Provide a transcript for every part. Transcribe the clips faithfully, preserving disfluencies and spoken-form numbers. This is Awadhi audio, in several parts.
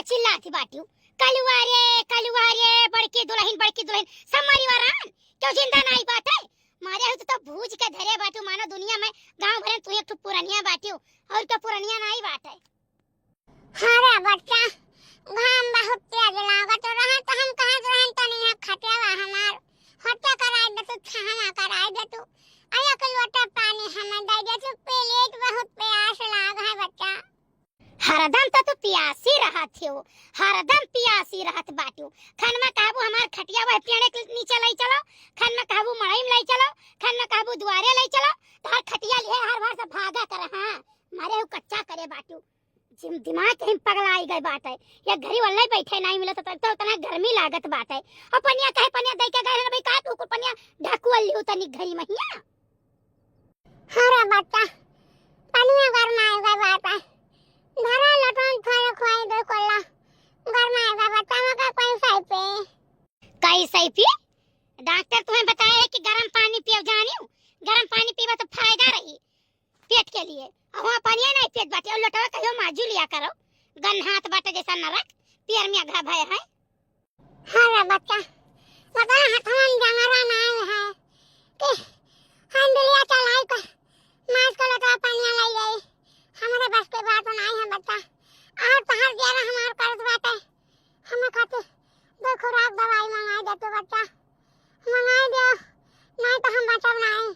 चिल्लात बाटिउ, "कलुआ रे, कलुआ रे, बड़की दुलहिन, बड़की दुलहिन।" सब मरिवारान, केहू जिंदा नाई बाटे। मारे हो तो, तो भूज के धरे बाटिउ, मानो दुनिया में गाँव भरे में तू एक ठो पुरनिया बाटिउ, और केहू पुरनिया नाई बाटे। हाँ रे बच्चा, घाम बहुत तेज लागत रहे, तो हम कहत रहन तनी यहाँ खटियावा हमार होता कराई दे तू, छहना कराई दे तू। अरे एक लोटा पानी हमें दे दे तू, पेट बहुत प्यास लाग है बच्चा। हरदम तो तू पियासी रहत हो, हरदम पियासी रहत बाटिउ। खन में कहबू हमार खटिया वह पेड़े के नीचे लई चलो, खन में कहबू मड़ई में लई चलो, खन में कहबू दुआरे लई चलो, तो हर खटिया लिए हर बार से भागा कर। हाँ, मारे हो कच्चा करे बाटिउ। जिम दिमाग कहीं पगलाई गए बाटे। ये घरी वाले बैठे नहीं मिलत तो, तो उतना गर्मी लागत बाटे। और पनिया कहे पनिया दे के गए रे भाई, का तू कुल पनिया ढाकू वाली हो तनी घरी महिया। अरे बच्चा, पनिया गरमाए गए बाटे। धरा लटन थोड़ा खुआई दे कोला। गरमाए गए बच्चा, मका कोई सही पे। कई सही पे? डॉक्टर तुम्हें बताया है कि गरम पानी पियो जानियो। गरम पानी पीवा तो फायदा रही पेट के लिए। अब वहाँ पनिया नहीं पियत बाटे, और लोटवा कहियो माजू लिया करो। गन्हात बाटे जैसा नरक, पियर में अघा भय है। हाँ रे बच्चा, पता है हथवन जंगरा नाई है कि हंडलिया चलाई का माज का लोटवा पनिया लाई गई। हमारे बस के बात नाई है बच्चा। और तहर ग्यारह हमार करत बाटे। हमें खातिर दो खुराक दवाई मंगाई दे तू बच्चा, मंगाई दे, नहीं तो हम बचब नहीं।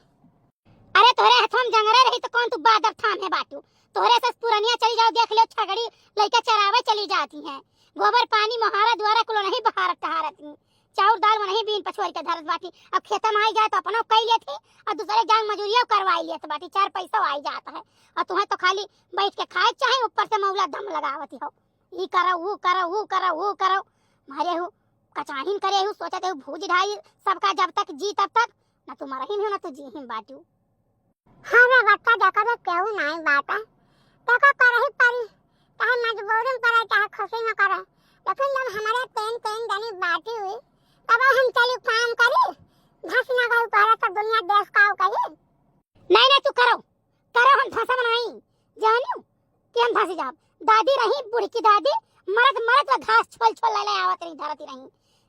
अरे तोहरे हथवा में जंगरा रही तो कौन तू बादर थाम है बाटू? तोहरे से पुरनिया चली जाओ, देख लियो छगड़ी लइका चरावे चली जाती हैं, गोबर पानी मोहारा द्वारा कुल नहीं बहारत टहारत ही, चाउर दाल में नहीं बीन पछोर के धरत बाटी। अब खेते में आई जाए तो अपनो कई लेत ही और दूसरे जांग मजूरिया करवाई लेत बाटी, चार पैसा आई जात है। और तुम्हें तो खाली बैठ के खाए चाहे, ऊपर से मौला दम लगावत हो, ई करो, ऊ करो, ऊ करो, ऊ करो। मारे हूँ, कचाहिन करे हूँ, सोचत हूँ भूज ढाई सबका जब तक जी तब तक, ना तू मरहिन हो, ना तू जीहिन बाटू। हाँ रे बच्चा, देखा तो केहू नाई बाटे, तो का करही पड़ी, चाहे मजबूरी में करे, चाहे खुशी में करे, लेकिन जब हमारे पेन पेन जनी बाटी हुई, तब हम चली काम करी, धस न गई पहले तो दुनिया देश का कही। नहीं, नहीं, तू करो, करो, हम धसब नाई, जानियो कि हम धस जाब। दादी रही, बूढ़ की दादी, मरत मरत वो घास छोल छोल ले ले आवत रही, धरती रही।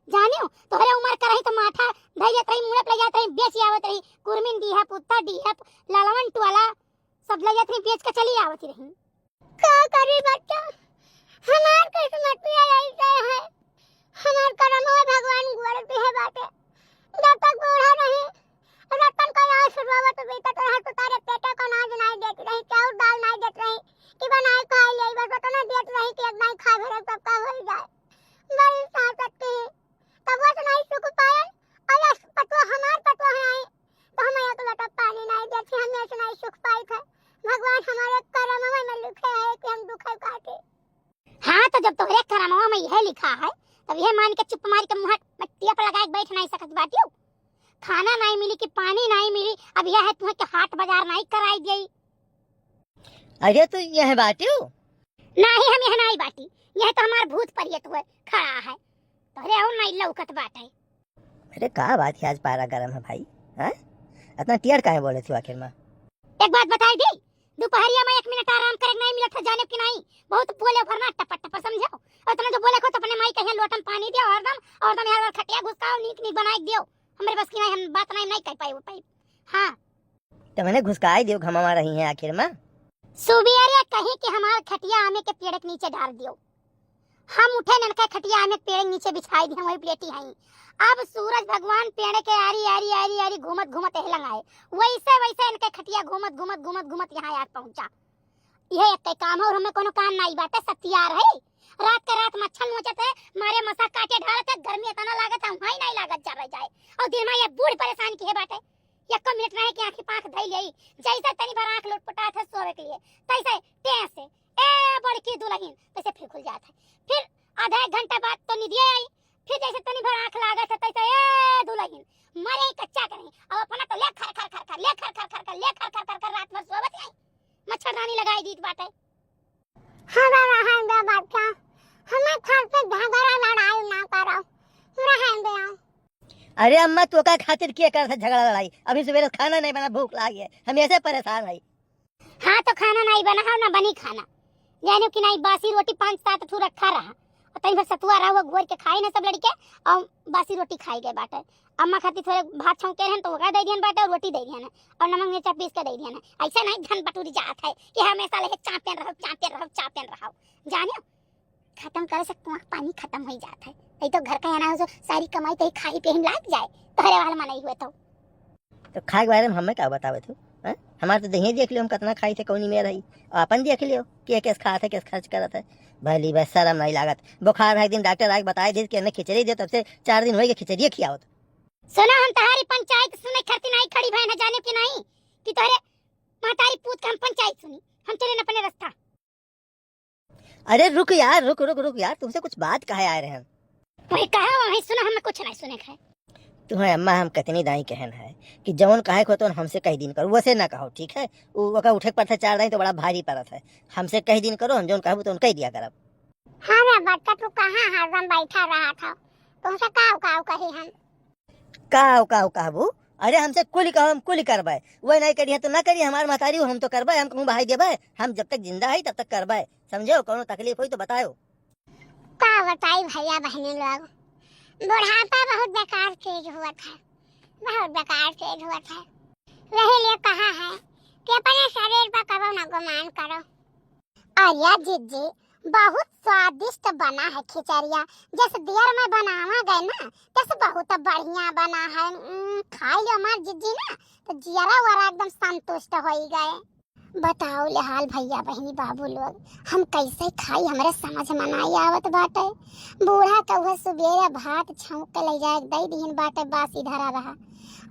जानियो, तोहरे उम्र का रही तो माठा धई लेत रही, मुड़े पे ले जात रही, बेच आवत रही, कुर्मिन डीहप, उत्तर डीहप, ललवन टोला, सब ले जात रही, बेच के चली आवत रही। का करी बच्चा, हमार किस्मत ही ऐसे है, हमार करमवा भगवान गोड़ दिहे बाटे। जब तक बूढ़ा रही, रतन का आस रोवत बीतत रहे, तो तारे पेटे को अनाज नाई देत रही, चाउर दाल नाई देत रही कि बनाए खाए ले, बस उतना देत रही कि एक दाई खा भरे सबका हो जाए। बड़ी सांसत की, तब वो सुनाई सुख पाए, और यस पतवा हमार पतवा है आई, तो हम एक लोटा पानी नाई देत थी, हम ऐसे नाई सुख पाई थे। भगवान हमारे करमवा में लिखे है कि हम दुखे काटे। हाँ, तो जब तोहरे करमवा में यह लिखा है, तब यह मान के चुप मार के मुँह में टेप लगा के बैठ नहीं सकत बाटियो। खाना नहीं मिली कि पानी नहीं मिली, अब यह है तुम्हें के हाट बाजार नहीं कराई गई। अरे तू यह बाटियो? नहीं, हम यह नहीं बाटी, यह तो हमार भूत परियत हुए खड़ा है, तोहरे और नहीं लौकत बाटे। अरे का बात है, आज पारा गरम है भाई, हैं? इतना टियर काहे बोले थी आखिर में? एक बात बताई दी, दोपहरिया में एक मिनट आराम करे के नहीं मिलत है, जाने कि नहीं? बहुत बोले भरना टपर टपर, समझो। और इतना जो बोले को तो अपने माई कहिया लोटन पानी दियो हरदम, और हरदम यार खटिया घुसकाओ, नीक नीक बनाई दियो, हमरे बस की नहीं, हम बात नहीं, नहीं कह पाई, वो पाई। हाँ। तो मैंने घुसकाई दियो, घमावा रही हैं आखिर में। सुबियरिया कही कि हमार खटिया आमे के पेड़ के नीचे डाल दियो। हम उठे, इनका खटिया आमे के पेड़ के नीचे बिछाई दी, हम वही लेटी हई। अब सूरज भगवान पेड़ के आरी, आरी, आरी, आरी घूमत, घूमत एह लंग आए। वैसे, वैसे इनके खटिया घूमत, घूमत, घूमत, घूमत यहाँ आके पहुँचा। यह एक काम है और हमें कोनो काम नहीं बाटे, सतियार है। रात के रात मच्छर नोचत है, मारे मसा काटे ढालत है, गर्मी इतना लागत है, वहीं नहीं लागत जर जाए। और दिन में ये बूढ़ परेशान किहे बाटे, एको मिनट रहे कि आँखी पाँख धई लेई, जैसे तनी भर आँख लुटपुटात है सोवे के लिए, तैसे टें से, "ए बड़की दुलहिन," तैसे फिर खुल जात है। फिर आधा एक घंटा बाद तो निदिये आई, फिर जैसे तनी भर आँख लागत है, तैसे, "ए दुलहिन," मारे ही कच्चा करी, अब अपना तो ले खर खर खर खर, ले खर खर खर खर, ले खर खर खर खर, रात भर सोवत आई, मच्छरदानी लगाई दीत बाटे। हमें रहन दे बच्चा, हमें घर पे झगड़ा लड़ाई ना करो, रहन दे। अरे अम्मा, तोका खातिर के करत है झगड़ा लड़ाई? अभी सुबह से खाना नहीं बना, भूख लागी है, हम ऐसे परेशान है। हाँ, तो खाना नहीं बना है, ना बनी खाना, जानो कि नहीं, बासी रोटी पाँच सात ठो रखा रहा, तनी भर सतुआ रहा, वो घोर के खाई ना सब लड़के, और बासी रोटी खाई गए बाटे। अम्मा खातिर थोड़े भात छौंके रहन, तो ओकरा दे दिहन बाटे, और रोटी दे दिहन, और नमक मिर्चा पीस के दे दिहन। ऐसा नहीं धन बटुरी जात है कि हमेशा लेके चापेन रहो, चापेन रहो, चापेन रहो, जानियो। खत्म करे से कुआं पानी खत्म हो जात है। नहीं तो घर का आना हो, जो सारी कमाई तही खाई पे ही लाग जाए, तोहरे वाला मनई हुए तो। तो खाए के बारे में हमें का बतावे तू, हैं? हमार तो देहिए देख लियो, हम कितना खाई थे, कौनी में रही। और अपन देख लियो कि केस खात है, केस खर्च करत है। भली बस शर्म नहीं लागत। बुखार है, एक दिन डॉक्टर आके बताए दे कि हमें खिचड़ी दे, तब से चार दिन होइगे खिचड़िए खियावत। सुना, हम तहारी पंचायत सुने खातिर नहीं खड़ी भैन है, जाने कि नहीं, कि तोहरे महतारी पूत का हम पंचायत सुनी। हम चले अपने रास्ता। अरे रुक यार, रुक, रुक, रुक यार, तुमसे कुछ बात कहे आए रहे हम। वही कहा, वही सुना, हमें कुछ नहीं सुने के है। तुम्हें अम्मा हम कितनी दाई कहन है कि जौन कहे को तो हमसे कह दिन करो, वैसे ना कहो, ठीक है? उ, ओका उठे के पड़ता चार दाई तो बड़ा भारी पड़त है। हमसे कह दिन करो, हम जौन कहबो तो उनका ही दिया करब। हाँ रे बच्चा, तू कहाँ हरदम बैठा रहा था? तुमसे काव काव कही हम? काव काव कहबू? अरे हमसे कुल कहो, हम कुल करबे। वह नहीं करिए तो ना करिए, हमार महतारी हो, हम तो करबे, हम कहूँ बहाई देबे। हम जब तक जिंदा है तब तक करबे, समझो? कौनो तकलीफ होई तो बताओ। का बताई भैया बहनी लोग, बुढ़ापा बहुत बेकार चीज हुआ था, बहुत बेकार चीज हुआ था। यही लिए कहा है कि अपने शरीर पर कबो ना गुमान करो। अरे जिज्जी, बहुत स्वादिष्ट बना है खिचड़िया, जस दियर में बनावा गए ना, तस बहुत बढ़िया बना है। उम, खाई लियो हमार जिज्जी ना, तो जियरा वरा एकदम संतुष्ट होई गए। बताओ ले हाल भैया, बहिनी, बाबू लोग, हम कैसे खाई, हमरे समझ में नाई आवत बाटे। बूढ़ा कौहे सुबेरे भात छौंक के ले जाए दे दिहन बाटे, बासी धरा रहा।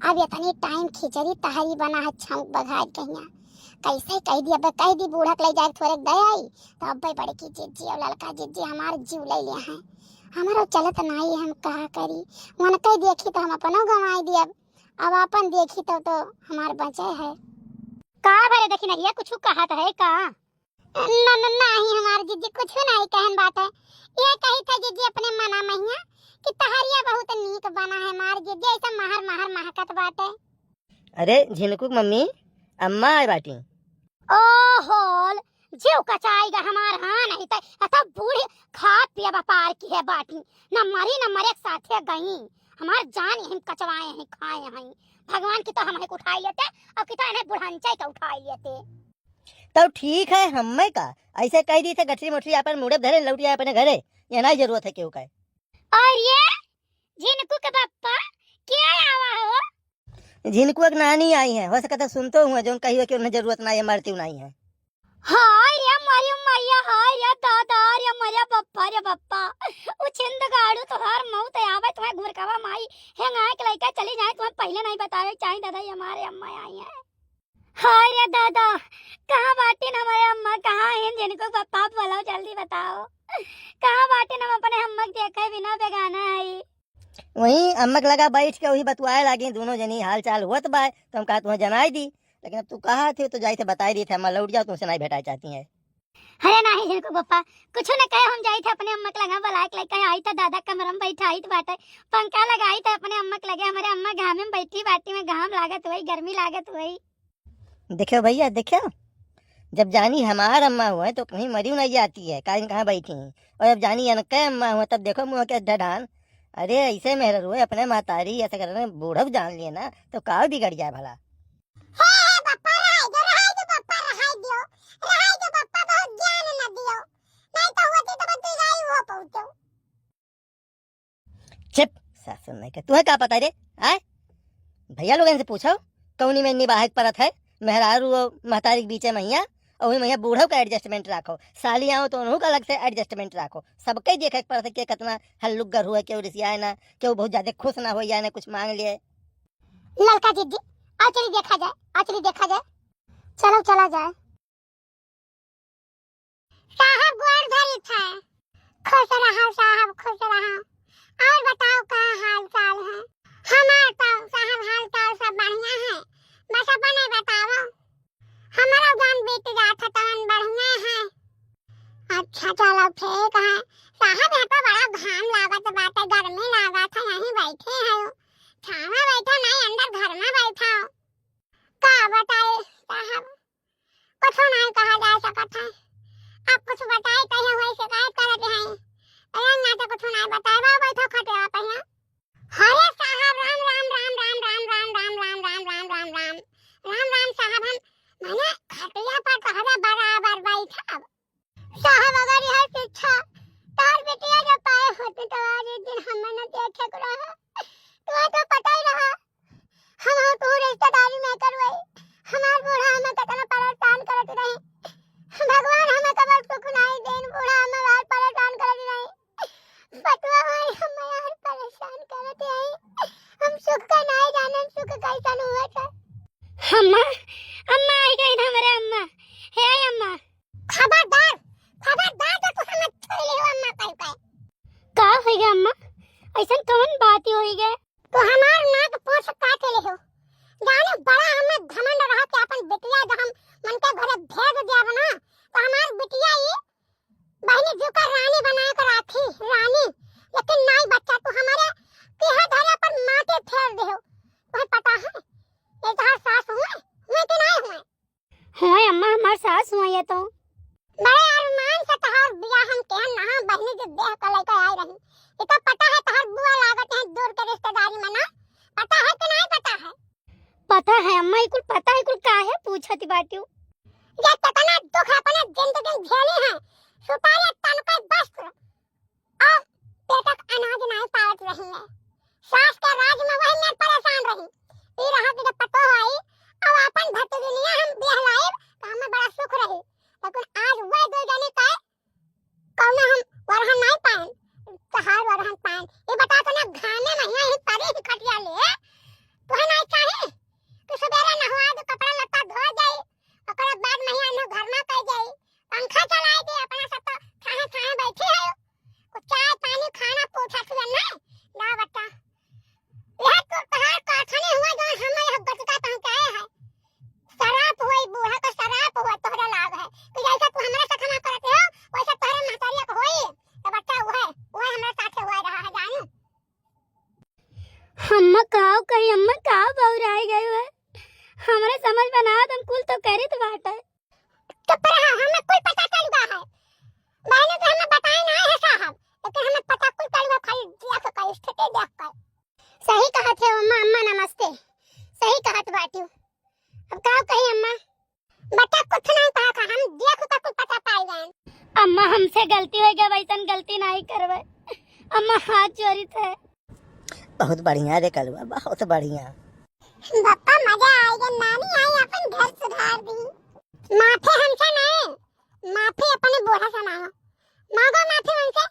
अब इतनी टाइम खिचड़ी तहरी बना है, छौंक बघार कहिया। कैसे कह दी, अब कह दी बूढ़ा के ले जाए थोड़े दे आई, तो अब बड़की जिज्जी और ललका जिज्जी हमार जीव ले लिया है। हमारो चलत नाई, हम कहा करी, उनके देखी तो हम अपनो गंवाई दियब। अब आपन देखी तब तो हमार बचे है। का भरे देखी नहिया कुछ कहत है का? न, न, नाही हमार जिज्जी कुछ नहीं कहन बाटे। ये कही था जिज्जी अपने मना महिया कि तहरिया बहुत नीक बना है हमार जिज्जी, ऐसा महर महर महकत बाटे। अरे झिनकू के मम्मी, अम्मा आए बाटी। ओ होल, जीव कचाई गा हमार, हाँ नहीं तो अतः बूढ़ी खा पिया बपार की है बाटी, न मरी न मरे के साथे गई। हमार जान यहीं कचवाए हैं, खाए हैं। भगवान की तो हम उठाई लेते, और की तो इन्हें बुढ़ांचा का उठाई लेते। तो ठीक है, हम्मे का ऐसे कह दी थे गठरी मोटरी अपन मुड़े धरे लौट आए अपने घरे, ये नहीं जरूरत है केहू का। और ये झिनकू के पप्पा क्या आवा हो? झिनकू एक नानी आई है, हो सकता सुनतो हुआ जो कही हो कि उन्हें जरूरत ना है, मरती नहीं है। हाय रे मरिया मैया, हाय रे दादा, रे मरिया बप्पा, रे बप्पा। उ छिंद गाड़ू तोहार मौत आवे, तुम्हें घुरकावा माई हेंगाए के लइका चली जाए, तुम्हें पहले नहीं बतावे के चाही दादा, ये हमारे अम्मा आई है। हाय रे दादा, कहाँ बाटिन हमारे अम्मा, कहाँ हैं? जिनको ब-, पाप वाला हो, जल्दी बताओ, कहाँ बाटिन? हम अपने अम्मा के देखे बिना बेगाना है। वहीं अम्मा के लगा बैठ के वही बतुआए लागी, दोनों जनी हाल चाल होत बा, तो हम कहा तुम्हें जनाई दी, लेकिन अब तू कहा थे तो जाई थे बताई दी थे, अम्मा लौट जाओ, तुमसे नहीं भेटाए चाहती है। अरे नाही जिनको पप्पा, कुछ न कहे, हम जाई थे अपने अम्मा के लगा बुलाए के लेके आई थे, दादा कमरा में बैठा आई थे बाटे, पंखा लगाई थे अपने अम्मा के लगे, हमारे अम्मा घामे में बैठी बाटी में घाम लागत हुई, गर्मी लागत हुई। देखो भैया, देखो, जब जानी हमार अम्मा हुए तो कहीं मरी नहीं जाती है, काहे कहाँ बैठी हैं, और जब जानी अनके अम्मा हुए तब देखो मुँह के ढढान। अरे ऐसे मेहर हुए अपने महतारी ऐसे करने बूढ़ो जान लिए ना तो का बिगड़ जाए भला। हे, हे, बप्पा, रहाई दो, रहाई दो, बप्पा, रहाई दो, रहाई दो, बप्पा, बहुत ज्ञान न दियो। नहीं तो होती तो बतुई गई हो पहुंचो। चुप, सासुर नहीं के, तुम्हें का पता रे? आय? भैया लोगन से पूछो, कौनी में इतनी बाहक परत है, मेहरारू और महतारी के बीचे महिया, और वही महिया बूढ़ो का adjustment राखो, साली आओ तो उन्हों का अलग से adjustment राखो, सबके देखे के परत है कि कितना हल्लुक घर हुआ, क्यों रिसियाए ना, क्यों बहुत ज्यादा खुश ना हो, या ना कुछ मांग लिए। ललका जिज्जी, आओ चली देखा जाए, आओ चली देखा जाए। चलो चला जाए। साहब गोड़ धरी थे। खुश रहो साहब, खुश रहो। और बताओ का हाल चाल है? हमार तो साहब हाल चाल सब बढ़िया है, बस अपने बताओ। हमारा जान बीत जात है तवन बढ़िया है। अच्छा चलो ठीक है। साहब यहाँ पे बड़ा घाम लागत बाटे, गर्मी लागत है, यहीं बैठे हैं। छावा बैठो नहीं, अंदर घर में बैठो। का बताए साहब, कुछ नहीं कहा जा सकत है। अब कुछ बताए कहे हुए शिकायत करत हैं। बतावा बैठो खटिया पे यहाँ। हरे साहब, राम, राम, राम, राम, राम, राम, राम, राम, राम, राम, राम, राम, राम, राम, राम, साहब, हम, मने, खटिया पर तोहरे बराबर बैठब। साहब, अगर यह शिक्षा तोहर बिटिया जो पाए होती, तो आज एक दिन हमें न देखे के रहा। तुम्हें तो पता ही रहा, हम हो तू रिश्तेदारी में करवाई। हमार बूढ़ा हमें कितना परेशान करत रही। भगवान हमें कबर सुख नाई देन, बूढ़ा हमें बहुत परेशान करत रही। बटुआ भाई हमें यार परेशान करत है। हम सुख का नाई जानन, सुख कैसन हुआ था। अम्मा, अम्मा आई गई ना हमारे अम्मा। हे अम्मा। खबरदार, खबरदार जो तू हमें छू ले हो अम्मा कह के। का हो गया अम्मा? ऐसन कौन बात होई गए? तू हमार नाक पोंछ काट ले हो। जाने बड़ा हमें घमंड रहा कि अपन बिटिया जो हम मन के घरे भेज दिया ना, तो हमार बिटिया ये बहिनी जीव का रानी बनाए के राखी, रानी। लेकिन नाई बच्चा, तू हमारे किहा धरे पर माटी फेर दे हो। तुम्हें पता है, ये तोहार सास हुए, हुए कि नाई हुए? हुए अम्मा, हमार सास हुए ये तो। बड़े अरमान से तोहार बियाह हम केहन नहा बहिनी के देह का लेके आई रही। ये तो पता है तोहार बुआ लागत है दूर के रिश्तेदारी में ना, पता है कि नहीं पता है? पता है अम्मा, ये कुल पता है, कुल काहे पूछत बाटियो? ये कितना दुख अपने जिंदगी में झेली है, सुतारे तन के वस्त्र और पेटक अनाज नहीं पावत रही है। सास के राज में वही में परेशान रही। ई रहा कि जब पतो आई, अब अपन भतीजिनिया हम बियाह लाइब, तो हमें बड़ा सुख रही। लेकिन आज वह दो जने का कौनो हम वरहन नहीं पाएन, तहार वरहन पाएन। ये बता तो ना, घामे में हियां ही परी ही खटिया ले, तोहे नहीं चाही कि सुबेरे नहवा दे, कपड़ा लत्ता धो जाई, ओकरे बाद में हियां इन्हें घर में कर जाई, पंखा चलाई दे, अपना सब तो ठाहे ठाहे बैठी है, कुछ चाय पानी खाना पूछा थी नहीं, ना बता। यह तो तोहार कारखाने हुआ जो हमें यह गटका पहुंचाए है। शराब हुआ, ई बूढ़ा का शराब हुआ, तोहरा लाभ है कि जैसे तू हमारे साथ ना करते हो, वैसे तोहरे महतारिया को होई। तो बच्चा वो है, वो हमारे साथ हुआ रहा है, जानू। अम्मा काव कही, अम्मा काव बौराए गए हुए। हमरे समझ में ना आवत, हम कुल तो करित बाटे। चुप रहा, हमें कुल पता चल गया है। बहनों के हमें बताए ना है साहब, लेकिन हमें पता कुल चल गया, खाली देख कर, स्थिति देख कर। सही कहत है अम्मा, अम्मा नमस्ते। सही कहत बाटियो। अब का कही अम्मा? बेटा कुछ नहीं कहा था, हम देख कर कुल पता पाई गए। अम्मा हमसे गलती हो गया, वैसन गलती नहीं करवे। अम्मा हाथ जोड़ी थे। बहुत बढ़िया रे कलुआ, बहुत बढ़िया। बप्पा मजा आएगा, नानी आई अपन घर सुधार दी। माफी हमसे नहीं, माफी अपने बूढ़ा से मांगो, मांगो माफी उनसे।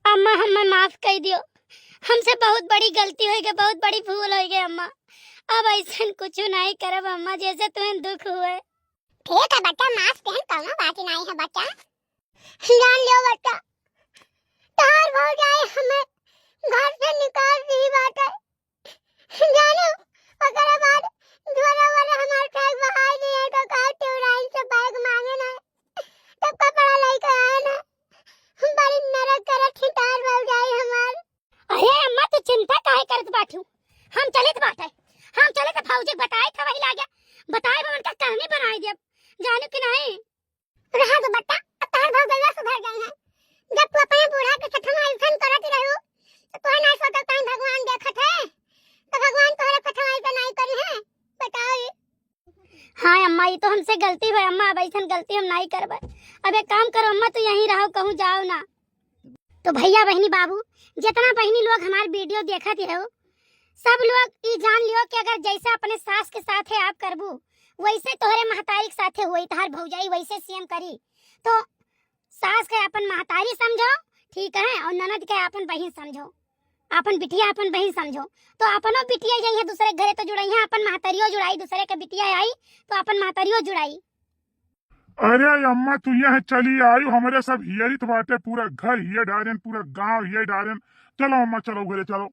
अम्मा हमें माफ कर दियो, हमसे बहुत बड़ी गलती हो गई, बहुत बड़ी भूल हो गई अम्मा। अब ऐसन कुछ नहीं करब अम्मा, जैसे तुम्हें दुख हुए। ठीक है बच्चा, माफ कहन कौनो बात नहीं है बच्चा। जान लियो बच्चा, तोहार भौजाई हमें घर से निकाल दी बाटे। जानू, ओकरे बाद झोरा वोरा हमार बैग बहाई दिए तो का ट्यूराइन से बैग मांगे ना, तब कपड़ा लेके आए ना। बड़ी नरक करत छितार भौजाई हमार। अरे अम्मा, तू चिंता काहे करत बाटू? हम चलित बाटे, हम चलित भौजी के बताए था वही लागे, बताए हम उनका कहनी बनाए देब, जानू कि नहीं? रहा दो बच्चा, अब तोहर भौजैया सुधर गई है। जब तू अपने बूढ़ा के सथवा ऐसन करत रहो, तो तोहर ना सोचल कहीं भगवान देखत है, तो भगवान तोहरे सथवा ऐसे नहीं करी है। बताओ ये। हाँ अम्मा, ये तो हमसे गलती हुई अम्मा, अब ऐसन गलती हम नहीं करबे। अब एक काम करो अम्मा, तू यहीं रहो, कहूँ जाओ ना। तो भैया बहिनी बाबू, जितना बहिनी लोग हमार video देखत हो, सब लोग ई जान लियो कि अगर जैसे अपने सास के साथे आप करबू, वैसे तोहरे महतारी के साथे होई, तोहार भौजाई वैसे same करी। तो सास के अपन महतारी समझो, ठीक है, और ननद के अपन बहिन समझो, अपन बिटिया अपन बहिन समझो। तो अपनो बिटिया जइहे दूसरे घरे तो जुड़इहे, अपन महतारियो जुड़ाई, दूसरे के बिटिया आई तो अपन महतारियो जुड़ाई। अरे अम्मा, तू यहाँ चली आयु, हमरे सब हियरित बाटे, पूरा घर हियर डारेन, पूरा गांव हियर डारेन। चलो अम्मा, चलो घरे चलो।